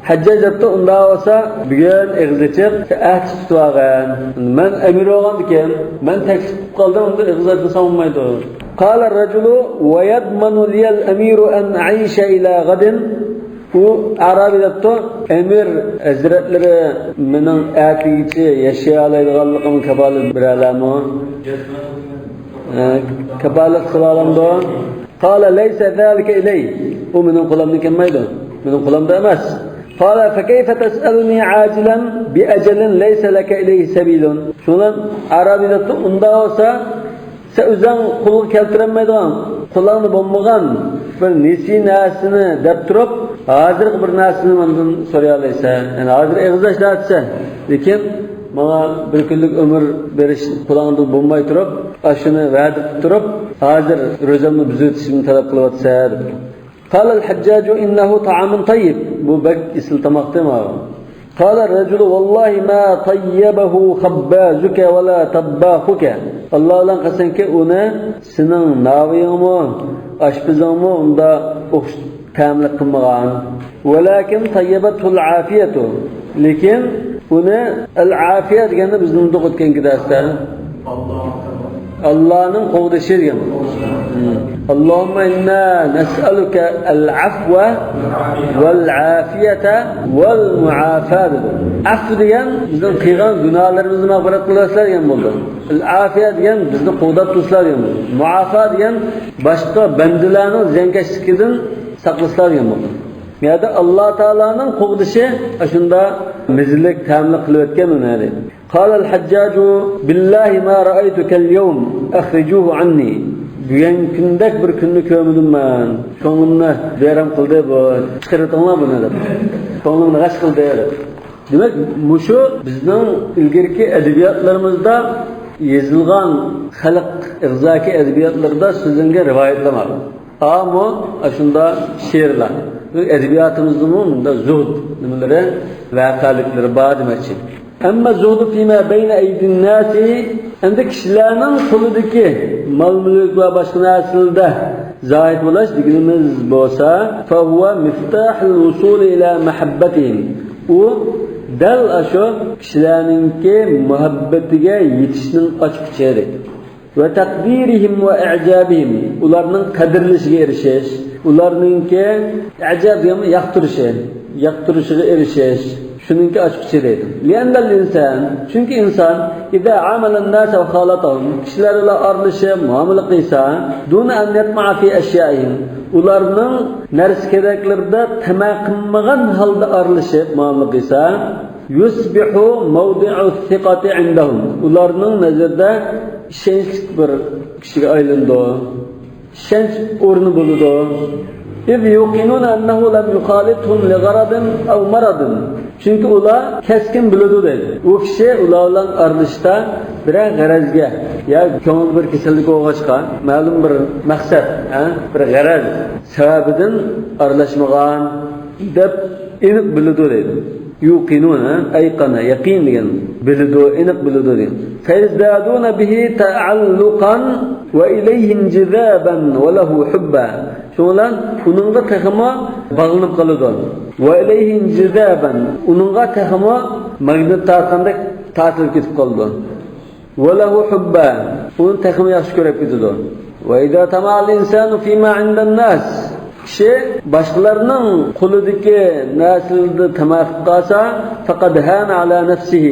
ھەججاج دەپتۇ، ئۇنداق بولسا بۈگۈن ئېغىز ئېچىپ، ئەتە تۇتۇۋالغىن. مەن ئەمىر بولغاندىكىن، مەن تەكلىپ قىلىپ قالدىم، ئۇنداق ئېغىز ئاچمىسام بولمايدۇ. قال الرجل ويضمن لي الأمير أن أعيش إلى غد؟ ئۇ ئەرابىي دەپتۇ، ئەمىر ھەزرەتلىرى مېنىڭ ئەتىگىچە ياشىيالايدىغانلىقىمغا كاپالەت بېرەلەرمۇ؟ ھە، كاپالەت قىلالامدۇ؟ قال ليس ذلك إلي. ئۇ مېنىڭ قولۇمدىن كەلمەيدۇ. مېنىڭ قولۇمدا ئەمەس. قال فكيف تسألني عاجلا بأجل ليس لك إليه سبيل؟ شۇڭا ئەرابىي دەپتۇ، ئۇنداق بولسا، سەن ئۆزۈڭ قولغا كەلتۈرەلمەيدىغان، قولۇڭدا بولمىغان بىر نېسى نەرسىنى دەپ تۇرۇپ، ھازىرقى بىر نەرسىنى مەندىن سورىيالايسەن. يەنى ھازىر ئېغىز ئاچ دەۋاتىسەن، لېكىن ماڭا بىر كۈنلۈك ئۆمۈر بېرىش قولۇڭدا بولماي تۇرۇپ، ئاشۇنى ۋەدە قىلىپ تۇرۇپ، ھازىر روزامنى بۇزۇۋېتىشنى تەلەپ قىلىۋاتىسەن، دەپتۇ. قال الحجاج إنه طعام طيب. بۇ بەك ئېسىل تاماقتى ماۋۇ. قال الرجل والله ما طيبه خبازك ولا طباخك. ئاللا بىلەن قەسەمكى، ئۇنى سېنىڭ ناۋىيىڭمۇ، ئاشپىزىڭمۇ ئۇنداق ئوخشاش تەملىك قىلمىغان. ولكن طيبته العافية. لېكىن ئۇنى ئەل-ئافىيە دېگەننى بىز ئۇنتۇپ ئۆتكەنكى دەرستە. ئاللانىڭ قوغدىشى دېگەن. اللهم إنا نسألك العفو والعافية والمعافاة دېدى. ئەفۇ دېگەن بىزنىڭ قىلغان گۇناھلىرىمىزنى مەغپىرەت قىلىۋەتسىلەر دېگەن بولدى. ئەل-ئافىيە دېگەن بىزنى قوغداپ تۇرسىلەر دېگەن بولدى. مۇئافا دېگەن باشقا بەندىلەرنىڭ زىيانكەشلىكىدىن ساقلىسىلەر دېگەن بولدى. يەنى ئاللا تائالانىڭ قوغدىشى ئاشۇنداق مەززىلىك، تەملىك قىلىۋەتكەن ئۇنى دېدى. قال الحجاج بالله ما رأيتك اليوم أخرجوه عني. بۈگۈنكىدەك بىر كۈننى كۆرمىدىم مەن. كۆڭلۈمنى بىئارام قىلدى بۇ. چىقىرىۋېتىڭلار بۇنى دەپ. كۆڭلۈمنى غەش قىلدى دەپ. دېمەك، مۇشۇ بىزنىڭ ئىلگىرىكى ئەدەبىياتلىرىمىزدا يېزىلغان خەلق ئېغىزدىكى ئەدەبىياتلىرىدا سۆزلەنگەن رىۋايەتلەر بار. ئامۇ ئاشۇنداق شېئىرلار. ئەدەبىياتىمىزدىمۇ مۇنداق زۇھد نېمىلىرى، ۋەقەلىكلىرى بار دېمەكچى. أما الزهد فيما بين أيدي الناس، ئەمدى كىشىلەرنىڭ قولىدىكى مال-مۈلۈك ۋە باشقا نەرسىلەردە زاھىد بولۇش دېگىنىمىز بولسا، فهو مفتاح الوصول إلى محبتهم. ئۇ دەل ئاشۇ كىشىلەرنىڭكى مۇھەببىتىگە يېتىشنىڭ ئاچقۇچى. وتقديرهم وإعجابهم، ئۇلارنىڭ قەدىرلىشىگە ئېرىشىش، ئۇلارنىڭكى ئەجەب دېگەن ياقتۇرۇشى، ياقتۇرۇشىغا ئېرىشىش، شۇنىڭكى ئاچقۇچى دەيدۇ. لأن الإنسان، چۈنكى ئىنسان، إذا عامل الناس وخالطهم، كىشىلەر بىلەن ئارىلىشىپ مۇئامىلە قىلسا، دون أن يطمع في أشيائهم، ئۇلارنىڭ نەرسە-كېرەكلىرىدە تەمە قىلمىغان ھالدا ئارىلىشىپ مۇئامىلە قىلسا، يصبح موضع الثقة عندهم، ئۇلارنىڭ نەزىرىدە ئىشەنچلىك بىر كىشىگە ئايلىنىدۇ. ئىشەنچ ئورنى بولىدۇ. إذ يوقنون أنه لم يخالطهم لغرض أو مرض. چۈنكى ئۇلار كەسكىن بىلىدۇ دەيدۇ، ئۇ كىشى ئۇلار بىلەن ئارىلىشىشتا بىرەر غەرەزگە يا كۆڭلىدە بىر كېسەللىك بولغاچقا، مەلۇم بىر مەقسەت، ھە، بىر غەرەز سەۋەبىدىن ئارىلاشمىغان دەپ ئېنىق بىلىدۇ دەيدۇ. يوقنون، ھە؟ ئەيقەنە، يەقىن دېگەن. بىلىدۇ، ئېنىق بىلىدۇ دېگەن. فيزدادون به تعلقا وإليه انجذابا وله حبا. شۇنىڭ بىلەن ئۇنىڭغا تېخىمۇ باغلىنىپ قالىدۇ. وإليه انجذابا، ئۇنىڭغا تېخىمۇ ماگنىت تارتقاندەك تارتىلىپ كېتىپ قالىدۇ. وله حبا، ئۇنى تېخىمۇ ياخشى كۆرۈپ كېتىدۇ. وإذا طمع الإنسان فيما عند الناس، كىشى باشقىلارنىڭ قولىدىكى نەرسىلەردە تەمە قىلىپ قالسا، فقد هان على نفسه،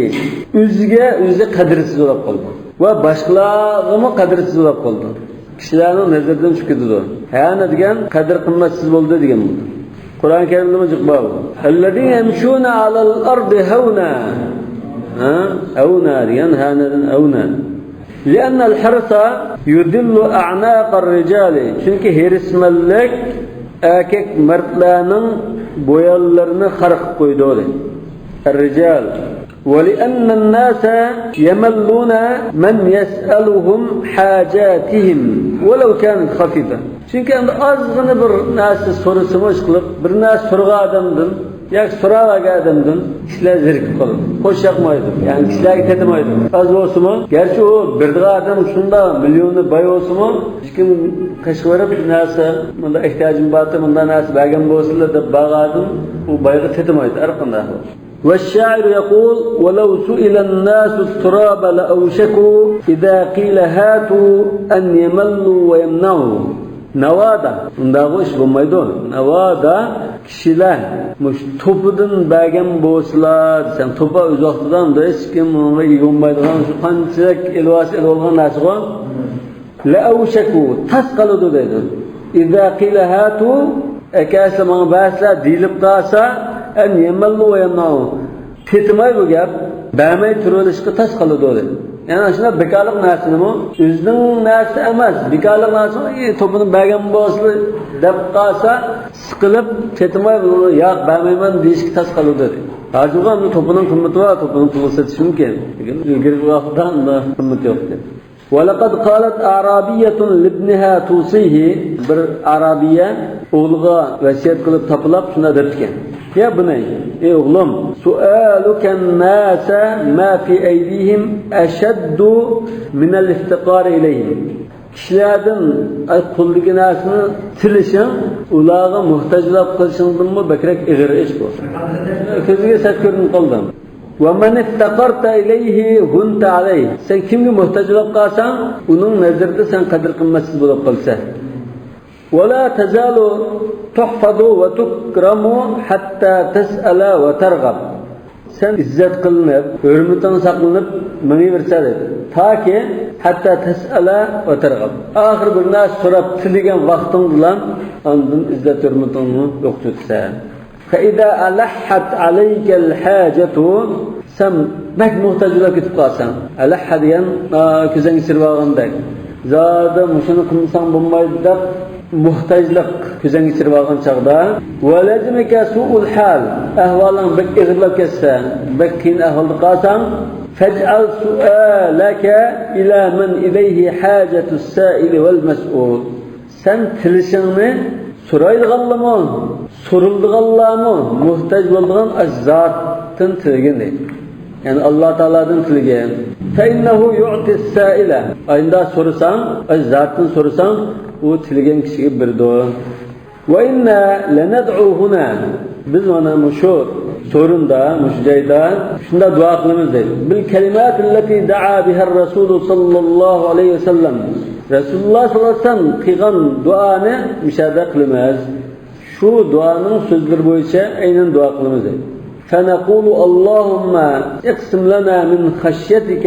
ئۆزىگە ئۆزى قەدىرسىز بولۇپ قالىدۇ ۋە باشقىلارغىمۇ قەدىرسىز بولۇپ قالىدۇ. كىشىلەرنىڭ نەزىرىدىن چۈشۈپ كېتىدۇ. ھان دېگەن قەدىر قىممەتسىز بولدى دېگەن بولىدۇ. قۇرئان كەرىمدىمۇ جىق بار بۇ. الذين يمشون على الأرض هونا. ھە؟ ھەۋنا دېگەن، ھانىدىن ئەۋنا. لأن الحرص يذل أعناق الرجال. چۈنكى ھېرىسمەنلىك ئەركەك مەردلەرنىڭ بويۇنلىرىنى خار قىلىپ قويىدۇ، الرجال. ولأن الناس يملون من يسألهم حاجاتهم ولو كانت خفيفة. چۈنكى ئەمدى ئازغىنە بىر نەرسە سورىسىمۇ، ئىشقىلىپ بىر نەرسە سورىغان ئادەمدىن ياكى سوراۋەرگەن ئادەمدىن كىشىلەر زېرىكىپ قالىدۇ، خۇش ياقمايدۇ، يەنى كىشىلەرگە تېتىمايدۇ. ئاز بولسىمۇ، گەرچە ئۇ بېرىدىغان ئادەم شۇنداق مىليونى باي بولسىمۇ، ھېچكىم قېشىغا بېرىپ، نەرسە، مۇنداق ئېھتىياجىم بارتى، مۇنداق نەرسە بەرگەن بولسىلا دەپ بارغان ئادەم ئۇ بايغا تېتىمايدۇ ھەر قانداق. والشاعر يقول: ولو سئل الناس التراب لأوشكوا إذا قيل هاتوا أن يملوا ويمنعوا. ناۋادا، ئۇنداقغۇ ئىش بولمايدۇ. ناۋادا كىشىلەر مۇشۇ توپىدىن بەرگەن بولسىلا دېسەم، توپا ئۆز ۋاقتىدا ئۇندا ھېچكىم ئۇنىڭغا ئىگە بولمايدىغان، شۇ قانچىلىك ئېلىۋالسا ئېلىۋالغان نەرسىغۇ. لأوشكوا، تاس قالىدۇ دەيدۇ. إذا قيل هاتوا، ئەكەلسە ماڭا بەرسىلە دېيىلىپ قالسا، أن يملوا ويمنعوا. تېتىماي بۇ گەپ، بەرمەي تۇرۇۋېلىشقا تاس قالىدۇ دەيدۇ. يەنى ئاشۇنداق بىكارلىق نەرسىنىمۇ، ئۆزىنىڭ نەرسىسى ئەمەس، بىكارلىق نەرسىنى، ئى، توپىنى بەرگەن بولسىلا دەپ قالسا، سىقىلىپ، تېتىماي بۇ، ياق، بەرمەيمەن دېيىشكە تاس قالىدۇ دەيدۇ. ھازىرغۇ ئەمدى توپىنىڭ قىممىتى بار، توپىنىڭ پۇلىغا سېتىش مۇمكىن. لېكىن ئىلگىرىكى ۋاقىتتا ئۇنداق قىممىتى يوق ئىدى. ولقد قالت أعرابية لابنها توصيه. بىر ئارابىيە ئوغلىغا ۋەسىيەت قىلىپ تاپىلاپ شۇنداق دەپتىكەن: يا بني، ئەي ئوغلۇم، سؤالك الناس ما في أيديهم أشد من الافتقار إليهم. كىشىلەردىن، ئاي، قولدىكى نەرسىنى تىلىشىڭ ئۇلارغا موھتاجلىق قىلىشىڭدىنمۇ بەكرەك ئېغىر ئىش بۇ. كۆزىگە سەت كۆرۈنۈپ قالدى. ومن افتقرت إليه هنت عليه. سەن كىمگە موھتاج بولۇپ قالساڭ، ئۇنىڭ نەزىرىدە سەن قەدىر قىممەتسىز بولۇپ قالىسەن. ولا تزال تحفظ وتكرم حتى تسأل وترغب. سەن ئىززەت قىلىنىپ، ھۆرمىتىڭ ساقلىنىپ مېڭىۋېرىسەن دەيدۇ. تاكى حتى تسأل وترغب. ئاخىرى بىر نەرسە سوراپ تىلىگەن ۋاقتىڭ بىلەن ئاندىن ئىززەت ھۆرمىتىڭنى يوقىتىۋېتىسەن. فإذا ألحت عليك الحاجة، سەن بەك موھتاج بولۇپ كېتىپ قالساڭ، ئەلەھھە دېگەن، ئا، كۆزۈڭگە چىرىۋالغاندەك، زادى مۇشۇنى قىلمىساڭ بولمايدۇ دەپ موھتاجلىق كۆزۈڭگە چىرىۋالغان چاغدا، ولزمك سوء الحال، ئەھۋالىڭ بەك ئېغىرلاپ كەتسە، بەك قىيىن ئەھۋالدا قالساڭ، فاجعل سؤالك إلى من إليه حاجة السائل والمسؤول. سەن تىلىشىڭنى سورايدىغانلارمۇ، سورىلىدىغانلارمۇ موھتاج بولىدىغان ئاشۇ زاتتىن تىلىگىن دەيدۇ. يەنى ئاللا تائالادىن تىلىگىن. فإنه يعطي السائل. ئايندا سورىساڭ، ئاشۇ زاتتىن سورىساڭ، ئۇ تىلىگەن كىشىگە بېرىدۇ. وإنا لندعو هنا. بىز مانا مۇشۇ سورۇندا، مۇشۇ جايدا شۇنداق دۇئا قىلىمىز دەيدۇ. بالكلمات التي دعا بها الرسول صلى الله عليه وسلم. رەسۇلۇللاھ ساللاللاھۇ ئەلەيھى ۋەسەللەم قىلغان دۇئانى مۇشۇ يەردە قىلىمىز. شۇ دۇئانىڭ سۆزلىرى بويىچە ئەينەن دۇئا قىلىمىز دەيدۇ. فنقول اللهم اقسم لنا من خشيتك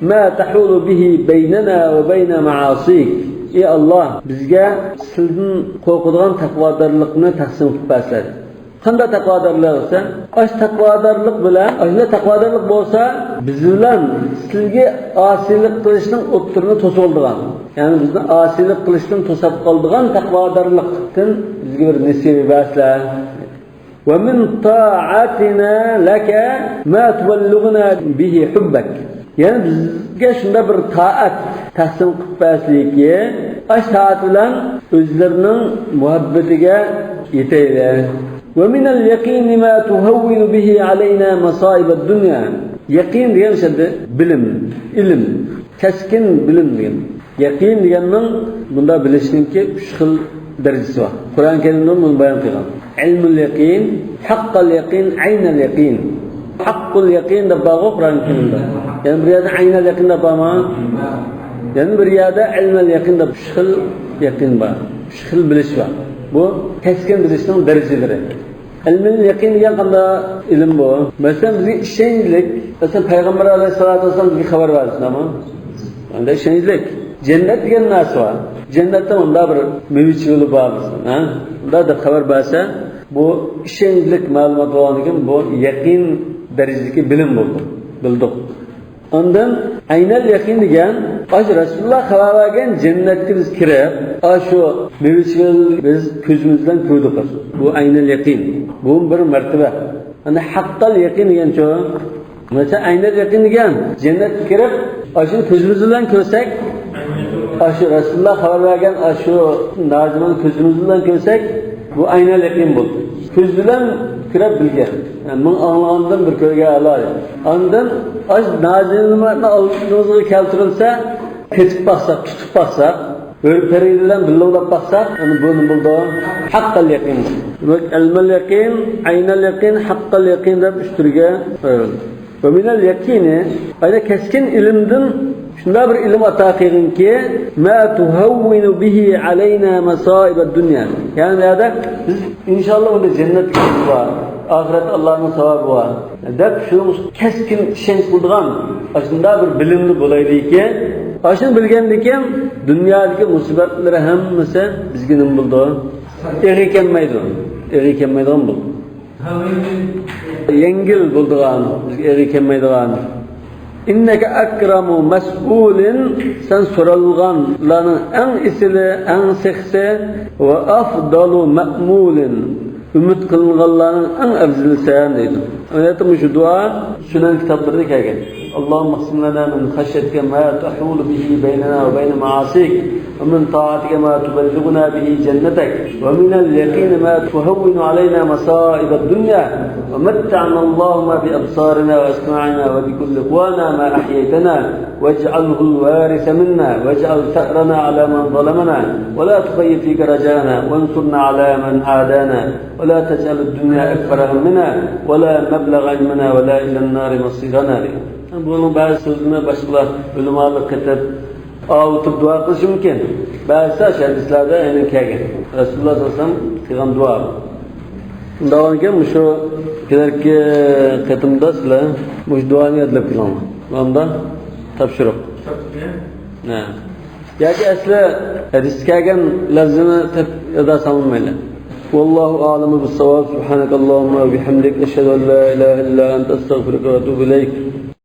ما تحول به بيننا وبين معاصيك. ئى ئاللا، بىزگە سىلدىن قورقىدىغان تەقۋادارلىقنى تەقسىم قىلىپ بەرسەن. قانداق تەقۋادارلىق دېسە، ئاشۇ تەقۋادارلىق بىلەن، ئاشۇنداق تەقۋادارلىق بولسا، بىز بىلەن سىلگە ئاسىيلىق قىلىشنىڭ ئوتتۇرىنى توسۇۋالىدىغان، يەنى بىزنى ئاسىيلىق قىلىشتىن توساپ قالىدىغان تەقۋادارلىقتىن بىزگە بىر نېسىۋە بەرسىلە. ومن طاعتنا لك ما تبلغنا به حبك. يەنى بىزگە شۇنداق بىر تائەت تەقسىم قىلىپ بەرسىلىكى، ئاشۇ تائەت بىلەن ئۆزلىرىنىڭ مۇھەببىتىگە يېتەيلى. ومن اليقين ما تهون به علينا مصائب الدنيا. يەقىن دېگەن شۇ بىلىم، ئىلىم، كەسكىن بىلىم دېگەن. يەقىن دېگەننىڭ بۇندا بىلىشنىڭكى ئۈچ خىل دەرىجىسى بار. قۇرئان كەرىمدە بۇنى بايان قىلغان. ئىلمۇل يەقىن، ھەققەل يەقىن، ئەينەل يەقىن. ھەققۇل يەقىن دەپ بارغۇ قۇرئان كەرىمدە. يەنە بىر يەردە ئەينەل يەقىن دەپ بارمۇ؟ يەنە بىر يەردە ئىلمەل يەقىن دەپ ئۈچ خىل يەقىن بار. ئۈچ خىل بىلىش بار. بۇ كەسكىن بىلىشنىڭ دەرىجىلىرى. ئىلمۇل يەقىن دېگەن قانداق ئىلىم بۇ؟ مەسىلەن، بىزگە ئىشەنچلىك، مەسىلەن، پەيغەمبەر ئەلەيھىسسالاتۇ ۋەسسالام بىزگە خەۋەر بەردى، شۇنداقمۇ؟ ئەمدى ئىشەنچلىك. جەننەت دېگەن نەرسە بار. جەننەتتە مۇنداق بىر مېۋە چۆلى بار، ھە؟ مۇنداق دەپ خەۋەر بەرسە، بۇ ئىشەنچلىك مەلۇمات بولغاندىكىن، بۇ يەقىن دەرىجىدىكى بىلىم بولدى. بىلدۇق. ئاندىن ئەينەل يەقىن دېگەن، ئاشۇ رەسۇلۇللا خەۋەر بەرگەن جەننەتكە بىز كىرىپ، ئاشۇ مېۋىسىنى بىز كۆزىمىز بىلەن كۆردۇق. بۇ ئەينەل يەقىن. بۇ بىر مەرتىبە. ئەنە ھەققەل يەقىن دېگەنچۇ؟ مەسىلەن، ئەينەل يەقىن دېگەن، جەننەتكە كىرىپ، ئاشۇنى كۆزىمىز بىلەن كۆرسەك، ئاشۇ رەسۇلۇللا خەۋەر بەرگەن ئاشۇ نازىماننى كۆزىمىز بىلەن كۆرسەك، بۇ ئەينەل يەقىن بولدى. كۆز بىلەن كۆرۈپ بىلگەن. يەنى مىڭ ئاڭلىغاندىن بىر كۆرگەن ئەلا. ئاندىن ئاشۇ نازىماننى ئالدىمىزغا كەلتۈرۈلسە، تېتىپ باقساق، تۇتۇپ باقساق، ھۆر پەرى بىلەن بىللە ئۇلاپ باقساق، ئەنە بۇ نېمە بولىدۇ؟ ھەققەل يەقىن. دېمەك، ئەينەل يەقىن، ئەينەل يەقىن، ھەققەل يەقىن دەپ ئۈچ تۈرگە ئايرىلدى. ۋە مىنەل يەقىنى، ئەينە كەسكىن ئىلىمدىن شۇنداق بىر ئىلىم ئاتا قىلغىنكى، ما تۇھەۋۋىنۇ بىھى ئەلەينا مەسائىبەد دۇنيا. يەنى بۇ يەردە بىز ئىنشاللا ئۇندا جەننەت بار، ئاخىرەتتە ئاللانىڭ ساۋابى بار دەپ شۇنىڭ كەسكىن ئىشەنچ قىلىدىغان، ئاشۇنداق بىر بىلىملىك بولايلىكى، ئاشۇنى بىلگەندىكىن دۇنيادىكى مۇسىبەتلىرى ھەممىسى بىزگە نېمە بولىدۇ؟ ئېغىر كەلمەيدۇ. ئېغىر كەلمەيدىغان بولىدۇ. يەڭگىل بولىدىغان، بىزگە ئېغىر كەلمەيدىغان. ئىننەكە ئەكرەمۇ مەسئۇلىن، سەن سورالغانلارنىڭ ئەڭ ئېسىلى، ئەڭ سېخىسى، ۋە ئەفدالۇ مەئمۇلىن، ئۈمىد قىلىنغانلارنىڭ ئەڭ ئەۋزىلى سەن دەيدۇ. ئەمەلىيەتتە مۇشۇ دۇئا سۈنەن كىتابلىرىدا كەلگەن. اللهم اقسم لنا من خشيتك ما تحول به بيننا وبين معاصيك، ومن طاعتك ما تبلغنا به جنتك، ومن اليقين ما تهون علينا مصائب الدنيا، ومتعنا اللهم بأبصارنا وأسماعنا وبكل قوانا ما أحييتنا، واجعله الوارث منا، واجعل ثأرنا على من ظلمنا، ولا تخيب فيك رجاءنا، وانصرنا على من عادانا، ولا تجعل الدنيا أكبر همنا، ولا مبلغ علمنا، ولا إلى النار مصيرنا. بۇنىڭ بەزى سۆزلىرىنى باشقىلار ئۆلىمالار قېتىپ ئاۋۇتۇپ دۇئا قىلىشى مۇمكىن. بەزىسى شۇ ھەدىسلەردە يەنە كەلگەن. رەسۇلۇللا سەللەللاھۇ ئەلەيھى ۋەسەللەم قىلغان دۇئا. ئۇنداق بولغانكەن، مۇشۇ كېلەركى قېتىمدا سىلەر مۇشۇ دۇئانى يادلاپ كېلىڭلار. مۇندا تاپشۇرۇق. ھە. ياكى ئەسلى ھەدىستە كەلگەن لەفزىنى تەپ-، يادلىساڭلار مەيلى. والله أعلم بالصواب. سبحانك اللهم وبحمدك، أشهد أن لا إله إلا أنت، أستغفرك وأتوب إليك.